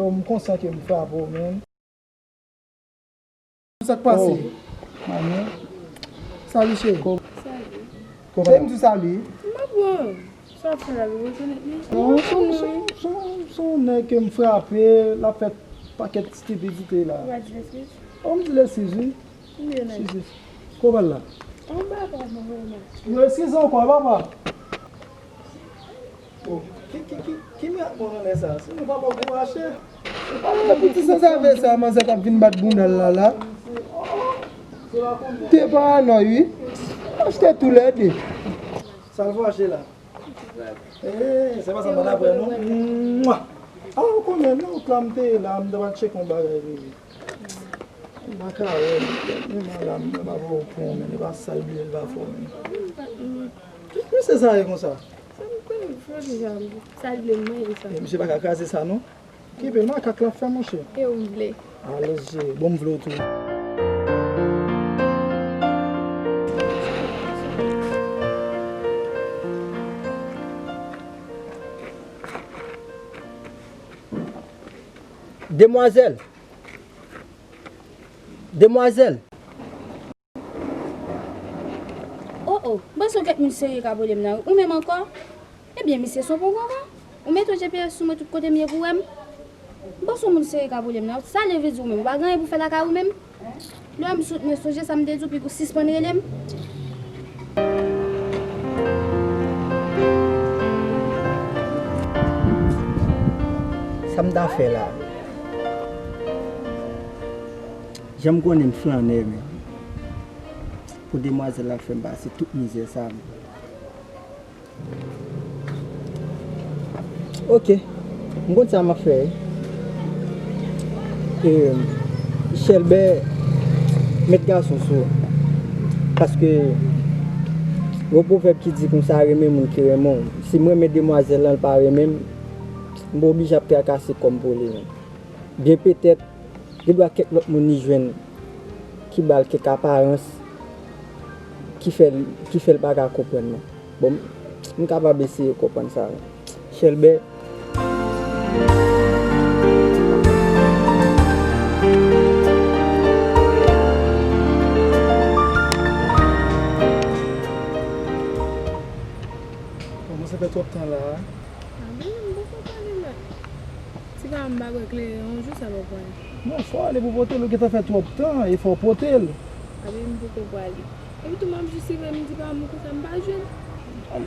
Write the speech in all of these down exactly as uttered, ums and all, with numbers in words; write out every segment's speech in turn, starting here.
M konsyan ke m frape w, men. Sa k pase? Oh, manmi. Salut, cheri. Salut. Cheri, m di salut. M ap bon. Sa w ap fè la, ou rekonèt li? Non, se yon, se yon, se yon, se yon nèg ke m frape, l ap fè pakèt stipidite la. Ou pa di l eskiz? Oh, m di l eskiz, wi. Konbyen nèg? Eskize. Kòman l la? Anba, papa, vrèman. Yo, eskize ankò, papa. Oh, ki, ki, ki, ki mirak mwen nan lè sa? Si nou papa gwo rache. Epi ti sanzave sa, manzè k ap vin bat bounda l la, la. Te paranòy, wi. Achte toulède. Sa l fache la? Eh, se pa sa m pa t ap wè, non. Mwa! Ah, ou konnen, nan wout la, m te ye la, m ta pral tcheke yon bagay, bebe. M pa ka wè, men la, m pa wè w pran, men e pa sa l bliye, l pa fè w, men. Ki misye sa ye konsa? Sa m konnen, fò deja, sa l vle m manje sa. Eh, misye pa ka kraze sa, non. Kenbe makak la fè, monchè. E ou vle? Alèz, cheri. Bon, m vle w tou. Demwazèl! Demwazèl! O, o, m panse yon kèk moun serye ka vole m nan ri. Ou menm ankò? Ebyen, misye se yon pongwanga. Ou mete yon G P S sou mwen tout kote m ye pou w wè m? M panse yon moun serye ka vole m nan ri. Sa l vle di ou menm? Ou pa gen anyen pou fè lakay ou menm? Lè m sot, mwen sonje sa m te di w, piga w sispann rele m. Sa m ta fè la? Jan m konnen m flannè, men pou demwazèl la fè m pase tout mizè sa, men. Ok, m konn sa m ap fè. E, Chèlbè, met gason sou ou. Paske, gon pwovèb ki di konsa, renmen moun ki renmen w. Si m renmen demwazèl lan, l pa renmen m, m pa oblije ap trakase kò m pou li, non. Byen petèt, gen dwa kèk lòt moun li jwenn ki ba l kèk aparans ki fè l, ki fè l pa ka konprann mwen. Bon, m, m kapab eseye konprann sa. Chèlbè. Kòmanse fè twòp tan la a. A bon, m poko pale la. Ti pa m pa kwè kleren yon jou sa pa pral. Non, fò w ale pou pote l, ou gentan fè twòp tan e fò w pote l. A ben, m poko prale. Epi tou, m ap jis rive, m di pa m konsa, m pa jwenn.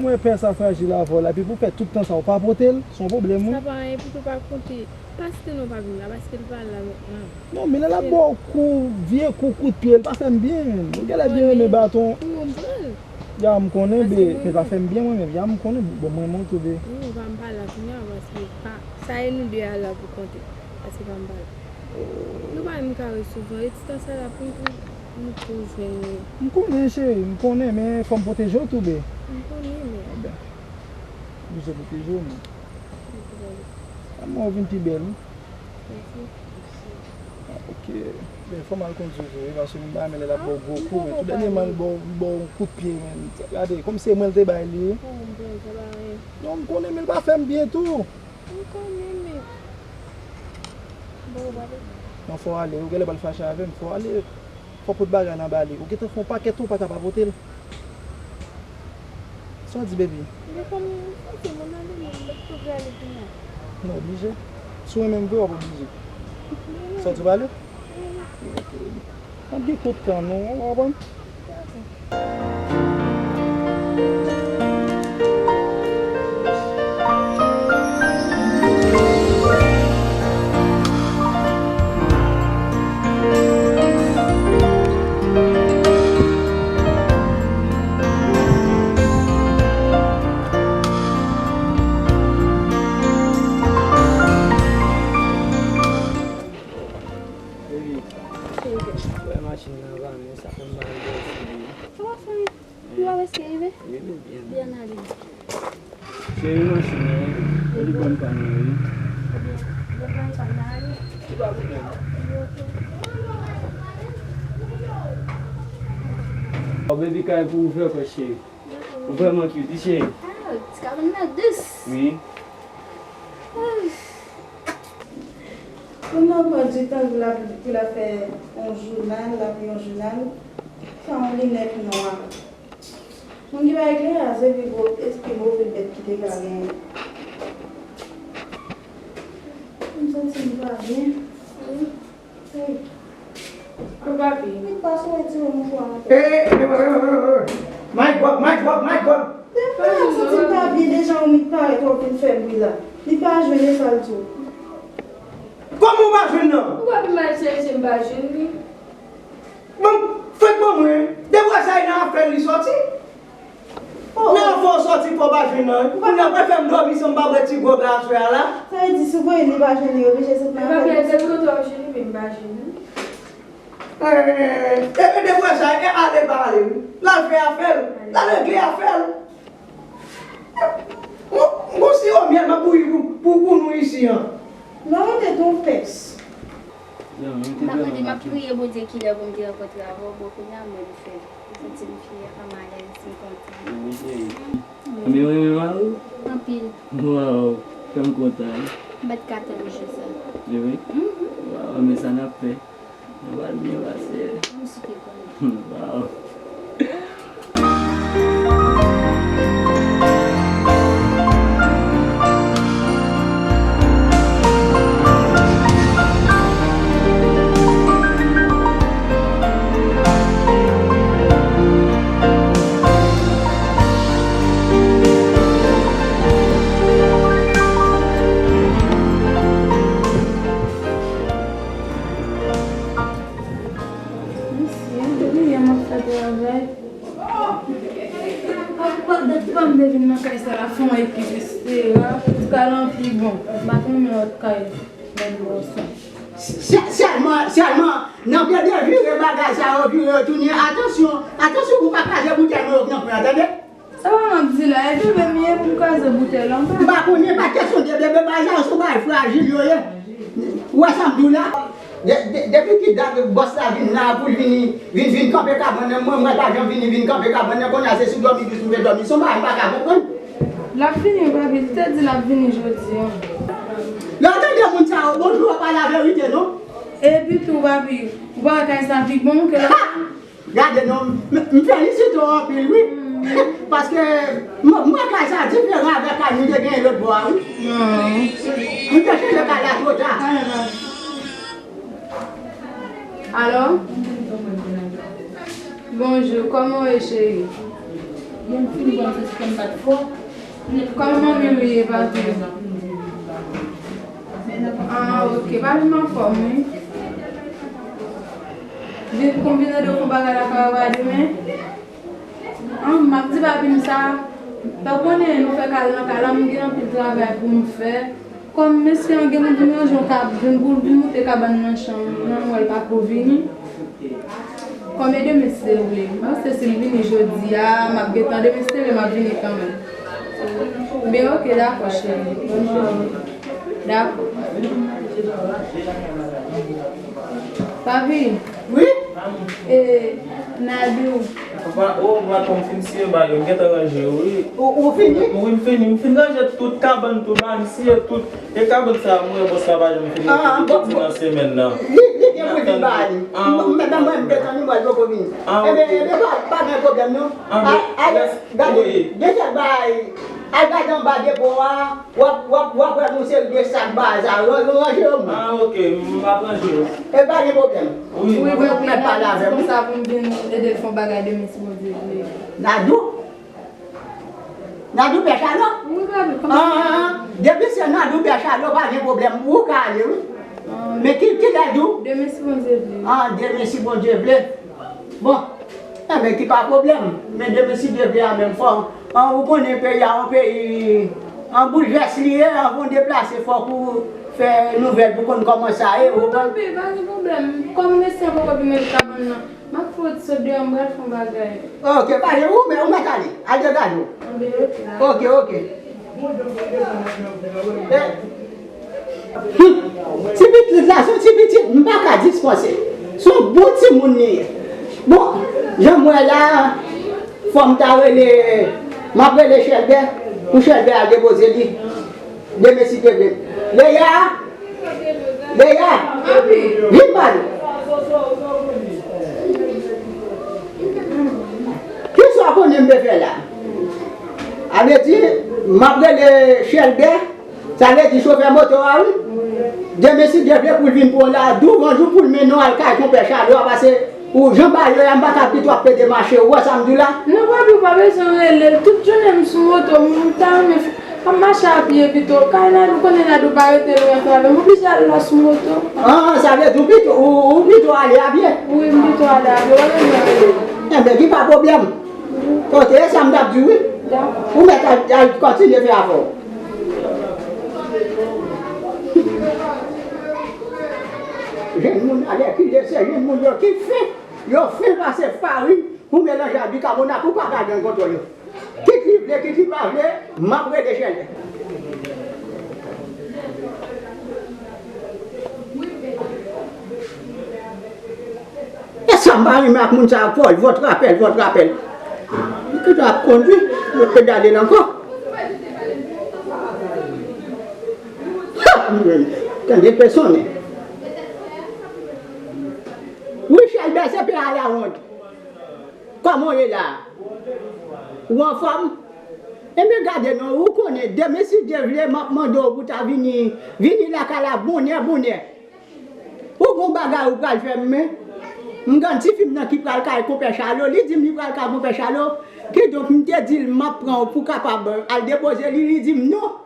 Mwen pè sa frajil avè w la, epi pou fè tout tan sa, ou pa pote l, se yon pwoblèm, wi. Sa pa anyen, epi tou pa konte. Pa site non pa vin la, paske l pa la mentnan. Non, men lè l ap ba w kou, vye kou, kout pye, l pa fè m byen. Ou genlè byen renmen baton. Pou yo m pran l. Ya, m konnen, be, men l pa fè m byen mwen menm. Ya, m konnen, bon, mwen renmen w tou, be. Non, pa m pa la kounye a, paske pa, sa e nou de a la pou konte. Paske pa m pa la. Nou pa menm kare souvan, e ti tan sa la pou, pou nou tou jwenn li. M konnen, cheri, m konnen, men fò m pwoteje w tou, be. M konnen, men. Ebyen, oblije pwoteje w, men. Mwen ou vin pi bèl, wi. Mèsi. Ah, ok. Men fò m al kondui tou, wi, paske m pa renmen lè l ap ba w gwo kou, men tou dènyèman, li ba w, li ba w yon kout pye, men. Gade, kòm se mwen l te bay li, wi. Non, m konnen, men l pa fè m byen tou. M konnen, men. Bon, w ale. Non, fò w ale, ou genlè pral fache avè m, fò w ale. Fò w pot bagay nan ba li. Ou gentan fè yon pakèt tou, ou pa ka pa pote l. Sa w di, baby? Li fè m santi moun nan li menm, mwen tou vle ale kounye a. Non, oblije. Si w renmen m vre, w ap oblije. Sa w di, w prale? Wi. Ok, baby. N ap gen kout tan, nou, w konprann? Baby, wè machin nan pa men sa fè m pa al bò sou li. Sa w ap fè? Pou w wè si rive? Wi, men byen. Byen ale. Cheri, machin nan, wi. Li ban m pa nan, wi. Li ban m pa nan, wi. Li pa koute m. Ò, baby, kay pou ouvè kò, cheri. Ou vrèman cute, wi, cheri. Ah, ti kabann nan dous. Wi. Ah. Moun nan pran ditan pou l ap, pou l ap fè yon jounal, l ap li yon jounal, fè yon linèt nwa. Moun ki pa eklere a, se pi gwo, se pi move bèt ki te ka genyen. M santi m pa byen. Wi. Wi. Kou papi. Li pa sou retire mouchwa nan tèt. Eh, eh, eh, eh, eh, eh. My God, my God, my God. Depi m santi m pa byen, deja yon minit parèt w ap vin fè bri la. Li pa jwenn, e sa l di w. Kòman w pa jwenn nan? Ou pa pi mal chèche, m pa jwenn li. Bon, fèt bon mwen. Depi w wè sa e nan afè l li sòti. Nan afè w sòti fò w pa jwenn nan. Ou pa ka fè m dòmi san m pa bwè ti gòb la aswè a la. Sa vle di si w voye li pa jwenn li, oblije sot nan afè l. Papi, depi w wè w jwenn li, men m pa jwenn li. Eh, eh, eh, eh, depi w wè sa, e ale pa ale wi. L al fè afè l. L al regle afè l. Bon, bon, si omyèl m ap bouyi pou, pou, pou nou isi an. Lè w te tonpès. M pa konnen, m ap priye Bondye kilè pou m te rankontre avè w, bon, kounye a mwen m fè. M santi m fyè, m alèz, m kontan. Wi, cheri. Ebyen, w renmen mari w? Anpil. Waw, fè m kontan wi. M pa t ka tann jou sa. Wi? Mhm. Waw, men sa n ap fè. Nou pral byen pase. M sou te konnen. Waw. Mesye, depi yè m ap fè travay. Pandan, pandan m te vin nan kay sa la, fè yon ekip, etsetera. Tout kay lan pi bon. M pa t renmen lòt kay, lòt bò sa. Sè-, sèlman, sèlman, nan pye de vire bagay sa yo, vire yo tounen, atansyon, atansyon pou pa kraze boutèy mwen yo k nan pwen an, tande? Sa pa m ap di la, e bebe m ye pou m kraze boutèy la, m pa. M pa konnen, pa kesyon de bebe, bagay sa yo se yon bagay frajil yo ye. Ou wè sa m di w la? De, de, depi ki dat bòs la vin la pou l vini, vin, vin kanpe kabann nan, mwen, mwen pa janm vini, vin kanpe kabann nan, kounye a se sou dòmi dous m vle dòmi, se yon bagay m pa ka konprann. L ap vini, papi, li te di l ap vini jodi a. Lè w tande moun sa yo, bonjou, w pa laverite, non? Epi tou, papi, ou pa wè kay sa pi bon ke lòt la? Gade non, m, m felisite w anpil wi. Paske m, m wè kay sa diferan avèk kay nou te genyen lòt bò a wi. M te chanje kay la twò ta. Alo? Bonjou, kòman w ye cheri? Bon, m fin bon, se si kè m bat fò. Kòman manmi w ye, papi? Ah, ok. Papi m anfòm, wi. Vin konbine de fon bagay la ka wè demen. Ah, m ap di papi m sa. Papi konnen nou fè kal nan kay la, m gen anpil travay pou m fè. Kòm mesye an gen moun vin ranje yon kab, vin pou l vin moute kabann nan chanm nan, m wè l pa ko vini. Kòm e demen si Dye vle. M panse si l vini jodi a, m ap gentan demen si Dye vle, m ap vini kanmenm. Men ok, dakò, cheri. Dakò. Papi. Wi? E, Nadou. Papa, o, m ap konn fin siye bagay, m gentan ranje yo, wi. Ou, ou fini? Wi, m fini. M fin ranje tout kabann, tout bagay, m siye tout. E kabann sa, mwen, bòs la pa janm fin nan semèn nan. Li, li gen pou vin ba li. M, m, mwen, m te tann li, mwen, l poko vini. Ebyen, ebyen, pa, pa gen pwoblèm, non. Ale, gade, gen kèk bagay, al gade anba depo a, w ap, w ap, w ap wè yon seri de sak bagay sa, yo, yo ranje yo, mwen. Ah, ok, m ap ranje yo. E pa gen pwoblèm. Wi, mwen mèt pale avè w. Konsa pou m vin ede l fè yon bagay demen, si Bondye vle. Nadou? Nadou pè Chalo? Wi, papi, kòman? Ah, depi se Nadou pè Chalo, pa gen pwoblèm. Ou ka ale, wi. Men ki, kilè Dou? Demen, si Bondye vle. Ah, demen, si Bondye vle. Bon, enben, ki pa pwoblèm. Men demen, si Dye vle, a menm fò. An, ou konnen peyi a, yon peyi, an boulvès li ye, anvan w deplase, fòk ou fè nouvèl pou konn kòman sa ye, ou konprann? Papi, pa gen pwoblèm. Kòm mesye an poko vin met kabann nan, m ap fè yon ti sot deyò, m pral fè yon bagay. Ok, pa gen, ou, men ou mèt ale. Al degaje w. Anben, ok. Ok, ok. Eh. Hmm. Ti pitit la, se yon ti pitit, m pa ka dispanse. Se yon bon timoun li ye. Bon, jan m wè la, fò m ta rele, m ap rele Chèlbè, pou Chèlbè al depoze li. Demen si Dye vle. Leya, Leya, vin pale. Kisa w konnen m te fè la? A vle di, m ap rele Chèlbè, sa vle di chofè moto a, wi. Demen, si Dye vle, pou l vin pran w la, douvan jou pou l mennen w al kay konpè Chalo a, pase ou jan bagay yo ye a, m pa ka pito ap pede mache, ou wè sa m di w la? Non, papi, ou pa bezwen rele l. Tout jounen m sou moto, m ta renmen f-, m ap mache a pye pito. Kay Nadou, konnen Nadou pa rete lwen ansanm avè m, m oblije al la sou moto. Ah, sa vle di ou pito, ou, ou pito ale a pye? Wi, m pito ale a pye, ou pa bezwen rele l. Enben, ki pa pwoblèm. Ok, e sa m t ap di w, wi. Dakò. Ou mèt al, al kontinye fè afè w. Jèn moun alèkile, se jèn moun yo ki fen. Yo fen pase farin pou melanje ak bikabonat, ou pa ka jwenn kontwòl yo. Kit li vle, kit li pa vle, m ap rele Chèlbè. E sa m pa renmen ak moun sa yo, vòl, vòt rapèl, vòt rapèl. Yo toujou ap kondui, yo pedale l ankò. Ha! Tande pe sonnen. Wi, Chèlbè, se pe a la wont. Kòman w ye la? Ou anfòm? Enben gade non, ou konnen, demen si Dye vle, m ap mande w pou ta vini, vini lakay la bonnè, bonnè. Ou gon bagay ou pral fè m, men m gen tifi m nan ki pral kay konpè Chalo, li di m li pral kay konpè Chalo, kidonk m te di l m ap pran w pou kapab al depoze li, li di m non,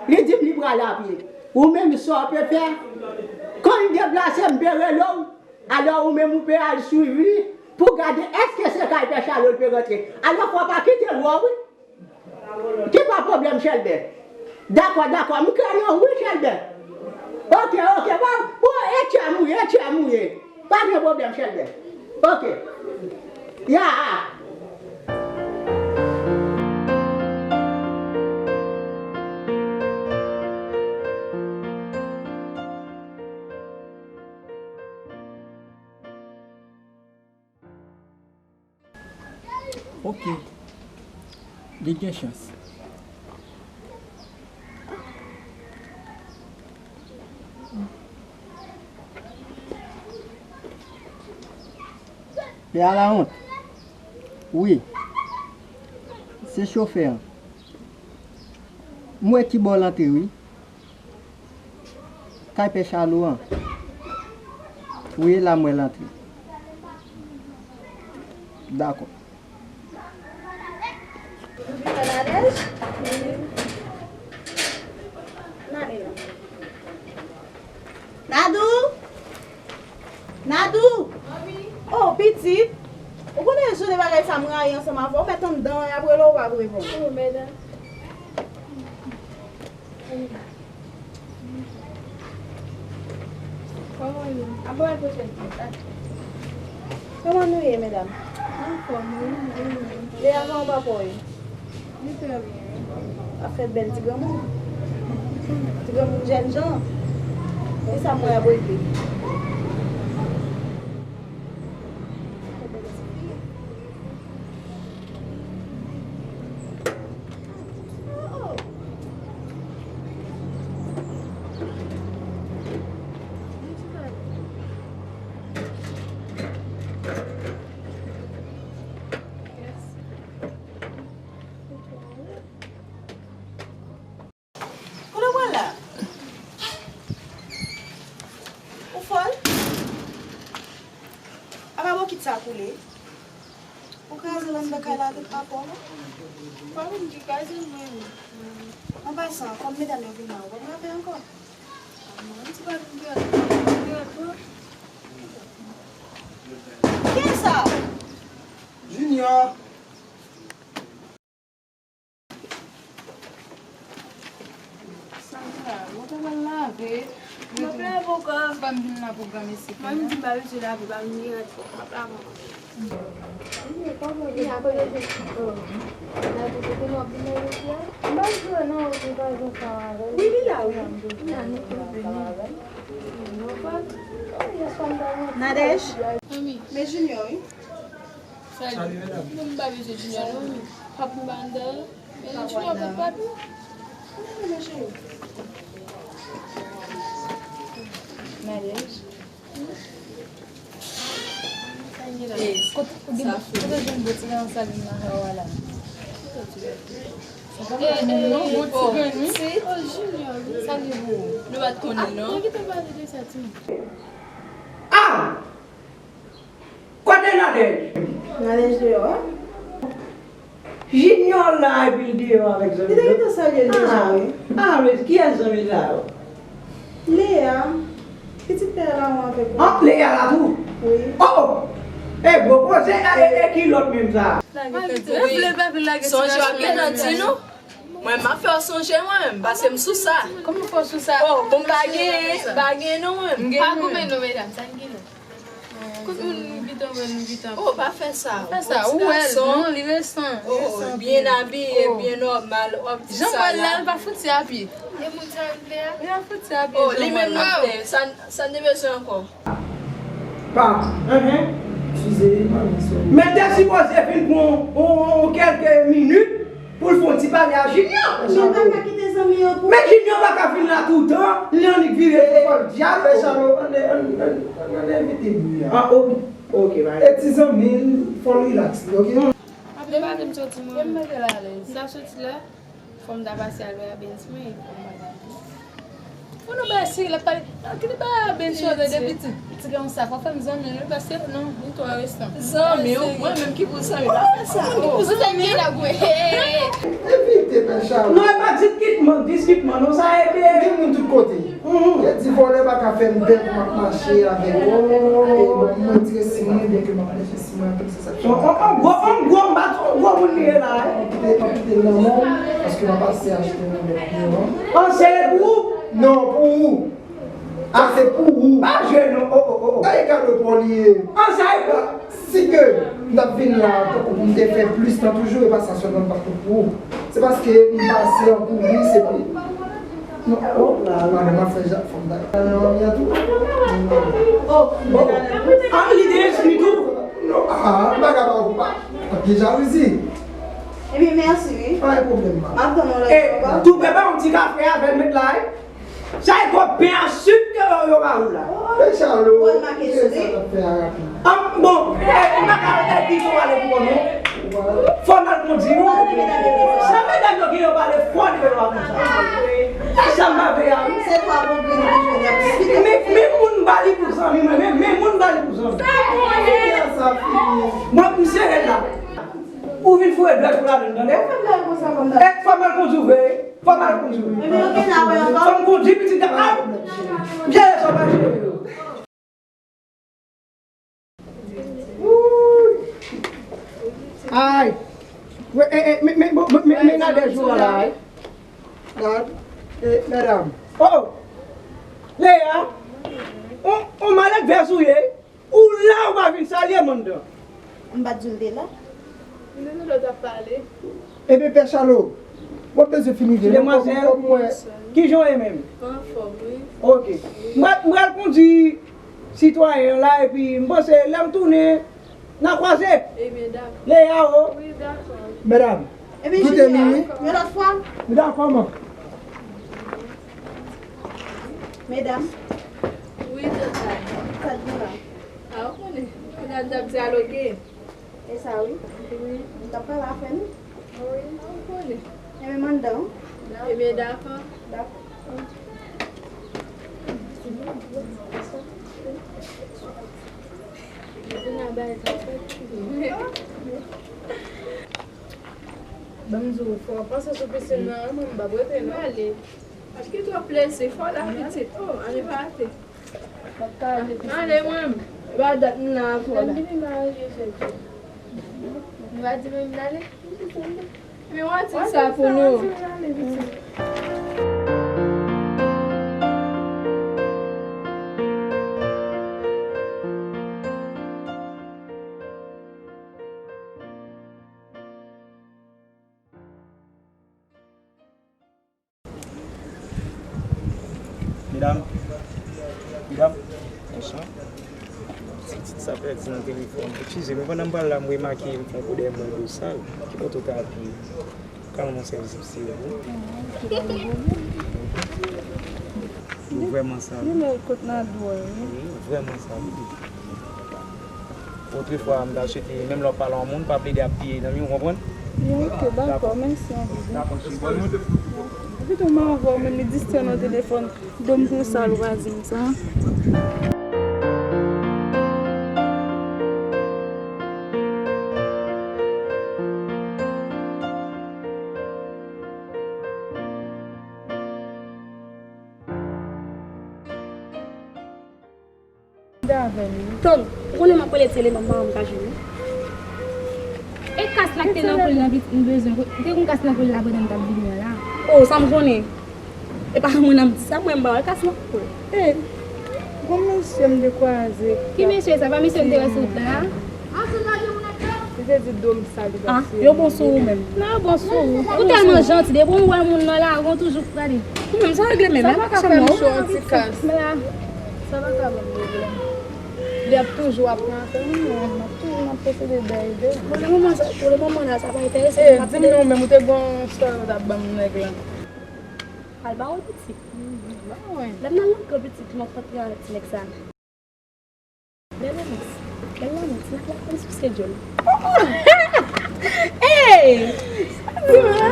li di m li pral a pye. Ou menm sa w pe fè? Kan l deplase, m pe rele w, alò ou menm ou pe al swiv li pou gade èske se kay pè Chalo l pe rantre. Alò fò w pa kite l wè w, wi. Ki pa pwoblèm, Chèlbè? Dakò, dakò, m krayon wi, Chèlbè. Ok, ok, pa, bon, e tchè m ou ye, e tchè m ou ye. Pa gen pwoblèm, Chèlbè. Ok. Ya. Ok. Li gen chans. Pè a la wont. Wi. Se chofè an. M wè ki bò l antre, wi. Kay pè Chalo an. Wi, e la m wè l antre. Dakò. Nadou! Nadou! Oh, pitit! Ou konnen jan de bagay sa m rayi ansanm avè w, ou mèt anndan an, y ap rele w, ou p ap reponn. Oh, medam. Kòman nou ye? Ap ba w pwosèl kèt la. Kòman nou ye, medam? Anfòm, wi, wi, wi. Lea, kòman papa w ye? Li trè byen, wi. Afè bèl ti granmoun. Ti granmoun jènjan. E sa mwen ap regle. Kote w pral la? Ou fòl? Apa bokit sa koule? Ou kraze lanmbe kay la tout pa kò w? Pa vin di kraze l, mwen. An pasan, kòm medam yo vin la, ou konn rape ankò? Mwen ti pa vin kraze, mwen vin kraze. Kiyès sa? Junior. Sandra, mwen ta pral lave. Mwen plave ankò. Ban m vin nan pwogram isit. Mwen m di m pa bezwen lave, ban m vin rete. M ap lave ankò. Wi, li la, wi. Nadège. Men Junior, wi. Salut, madame. Mwen m pa bezwen Junior non, wi. Pap m pa anndan. Men Junior pa pap. Wi, men cheri. Maryaj. Kote, kote w jwenn bò ti gason sa vin nan kay ou a la? Sa pa mwen non, bon ti grenn wi. Se Junior wi. Sa li vou? Nou pa t konnen non. Mwen ki te pale de sa ti moun. Ah! Kote Nadège? Nadège deyò a. Junior la epi l deyò avèk zanmi l yo. Li te gentan salye l deja wi. Ah, men kiyès zanmi sa yo? Lea. Pitit pè a la ou avèk ou. Ah, Lea la tou? Wi. Oh, oh. E gwo koze, e, e, e ki lòt menm sa? Sonje w ap gentan di nou. Mwen, m ap fè w sonje mwen menm, paske m sou sa. Kòman fè w sou sa? Oh, bon, m pa gen, m pa gen non mwen. Pa goumen non, medam, sa n gen non. Kote moun gentan wè nou gentan. Oh, pa fè sa. Pa fè sa, ou wè l, non, li resan. Oh, byen abiye, byen nòmal, w ap di sa la. Jan m wè l la, l pa fouti a pye. E moun sa yo vle a? Li pa fouti a pye. Oh, li menm li vle, sa, sa n te bezwen ankò? Pa. Enhen. Eskize, manmi, sou. Men te sipoze fin pran yon, yon, yon kèlke minit pou l fè yon ti pale a Junior. Men pa ka kite zanmi yo pou. Men Junior pa ka vin la toutan, li annik vire pou fè l dyab. Pè Chalo, ann, ann, ann, ann, ann evite bri a. Ah, ok. Ok, bye. E ti zanmi l, fò l rilaks li, ok? Ap pale m soti mwen. M mete l alèz. M ta soti la. Fò m ta pase al wè Abens mwen, e fò m pale avè l. Fò nou bay seri l ap pale. Kite bay Abens yo de pitit. Ti gason sa, fò fè m zanmi l wi, paske non, li twò resan. Zanmi w, mwen menm ki pou zanmi, pa fè sa. Ou zanmi l ap wè. Evite nan chalon. Non, e pa diskitman, diskitman, non, sa ede. Gen moun tout kote. Yo di vòlè pa ka fè m pè pou m ap mache avè yo. E bon, mwen di resi mwen, byen ke m ap mache si mwen, On, on, on gwo, on gwo, m pa di on gwo moun li ye la, eh. Anpite, anpite nan men w, paske m ap pase achte yon lòt pye, non? An, se pou ou? Non, pou ou. A, se pou ou. Pa jwe, non. Oh, oh, oh, oh. Sa e kado pa w li ye. An, sa e pou. Si ke m t ap vin la, tankou pou m te fè plis tan toujou, e pa sa sèlman m t ap fè pou ou. Se paske m pase an kouri, se pou. Non, oh, la, la, men m ap fè jan, fò m ta. Nan manmi an tou. Oh, oh. An, li te enskri tou? Non, ah, m pa ka ba ou pa. Anpil jalouzi. Ebyen, mèsi, wi. Pa gen pwoblèm, ma. M ap tann ou lòt fwa. Tou prè ba yon ti kafe avè l met la, wi. Sa e twòp pen a sik ke yo ba ou la. Pè Chalo, ki sa t ap fè a rapid? Ah, bon, eh, m pa ka, eh, ki fò ale pou kò non. Fò n al kondi, wi. Sa medam yo gen yo pale fò de yo a konsa. Sa m pa vle a, wi. Se twa bon grenn ki jwenn y ap eksplike. Men, men moun ba li pou zanmi mwen, men, men moun ba li pou zanmi. Sa konnen. Mwen, m sere la. Ou vin foure dwèt ou ladann, tande? Fò m al kondi w vre. Fò m al kondi w. Fò m kondi pitit la. Ah! Byen, sa w pa jere yo. Ay! Men, men, men, men, men, men, men Nadège ou la, ay. Gad, eh, medam. Oh! Lea! On, on malèt vès ou ye? Ou la ou pa vin salye moun nan. M pa t di w l te la. M te tande w t ap pale. Ebyen, Pè Chalo, w ap bezwen fini vre non, kòm, kòm mwen. Kijan w ye menm? Anfòm, wi. Ok. M pral, m pral kondi sitwayen an la, epi m panse lè m tounen, n a kwaze. Ebyen, dakò. Lea o. Wi, dakò. Medam, koute m, wi. Yon lòt fwa. M dakò, man. Medam. Wi, tanta. Sa k gen la? A, ou konnen. Kounye a n t ap dyaloge. E sa, wi. Wi. M t ap pale afè nou. Wi, ou konnen. Ebyen, m anndan. Ebyen, dakò. Dakò. Kounye a bagay sa fèt. Ban m di w, fò w panse sou pisin nan, mwen, m p ap rete, non. Ale. Ki twòp plezi, fò w la pitit. Oh, ale pa rete. Ale, mwen. E pa dat m la avè w la. Nou pa di mwen m ale? Men w a di sa pou nou. Medam, medam, bonswa. Ti tit sa pèdi nan telefòn. Eskize, men pandan m pral la, m remake m fè yon kou dèyè mwen dlo sal. Ki kote w ka apiye? Ou ka rann mwen sèvis, silvouplè? Vrèman sa. Li mèt kot nan dwòl, wi. Wi, vrèman sa, wi. Otrefwa, m ta swete, menm lè w ap pale a yon moun, pa plede ap piye nan men w, ou konprann? Wi, ok, dakò, mèsi anpil. Dakò, cheri. Epi tou, m anvi w menm, li distrè nan telefòn. Dòmi pou sa, l vwazin sa. Tann, ou konnen m ap rele ti eleman m pa janm ka jwenn li. E kas la ki te nan kou l nan pitit m bezwen. Te gon kas nan kou l la pandan m t ap vini an la. O, sa m konnen. E pa mwen nan m di sa, mwen m pa wè kas nan kou l. E, gon mesye m te kwaze. Ki mesye sa? Pa mesye m te wè sou wout la a? Li te di dòmi sa li t ap fè. Yo bon sou ou menm. Non, yo bon sou ou. Ou tèlman janti, depi w wè moun nan lari, ou toujou gade. Ou menm, sa regle menm, sa pa ka fè m cho an ti kas. Sa pa ka ban m pwoblèm. Li ap toujou ap nan afè m, m ap toujou nan posede dèyè de. Pou le moman, sa, pou le moman la, sa pa enterese m. E, di m non, menm ou te gon story ou t ap ban m nèg lan. Al ba w pitit. Lè m nan lòt kò pitit, m ap kontre avèk ti nèg sa. Bèl romans. Bèl lanmou. Ti nèg la konn souse djòl. Hey! Sa di m la?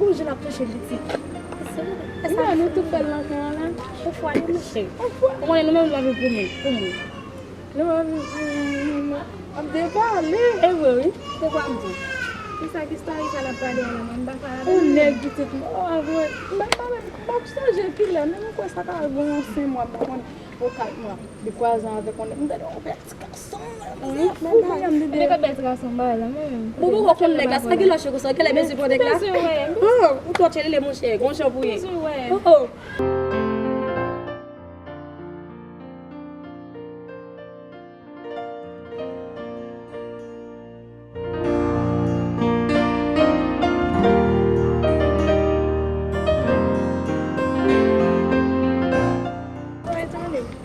Gon jan ap touche pitit. Mwen, nou tou fè l nan kay an la. Yon fwa li mouche. Yon fwa. Ou konnen nou menm nou ap viv pou moun, pou moun. Nou ap viv pou moun, ap depale. E vre wi. Se kwa m di? Kisa ki story sa l ap pale a la, mwen m pa pale avè l. Yon nèg pitit mwen, oh, avwe. M pa pale, m pa sonje kilè, men m kwè sa ka gen yon senk mwa, m pa konnen, ou kat mwa. Li kwaze avèk yon nèg, m tande yon bèl ti gason. Wi, men fou, men m di, e de ka bèl ti gason ba la, men. Bon, bon, ou konn nèg la, sa ki lòche konsa, genlè bezwen pran nèg la. Bezwen wè. Oh, ou twò tchelele, monchè, gon jan pou ye. Bezwen wè. Oh, oh.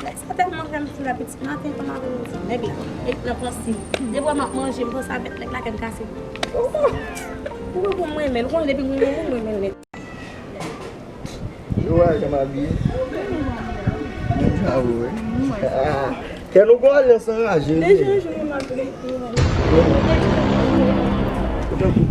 Nèg sa tèlman fè m fou la, pitit maten kòm aprèmidi. Nèg la, e nan panse. Depi m ap manje, m panse avèk nèg la, kè m kase. Ou konprann mwen renmen l, ou konnen depi mwen renmen l, mwen renmen l nèt. Yo wè jan m abiye. Menm jan avè w, wi. Ah, kè nou gon alyans anraje, wi. Deja jou m ap rete. Ou tankou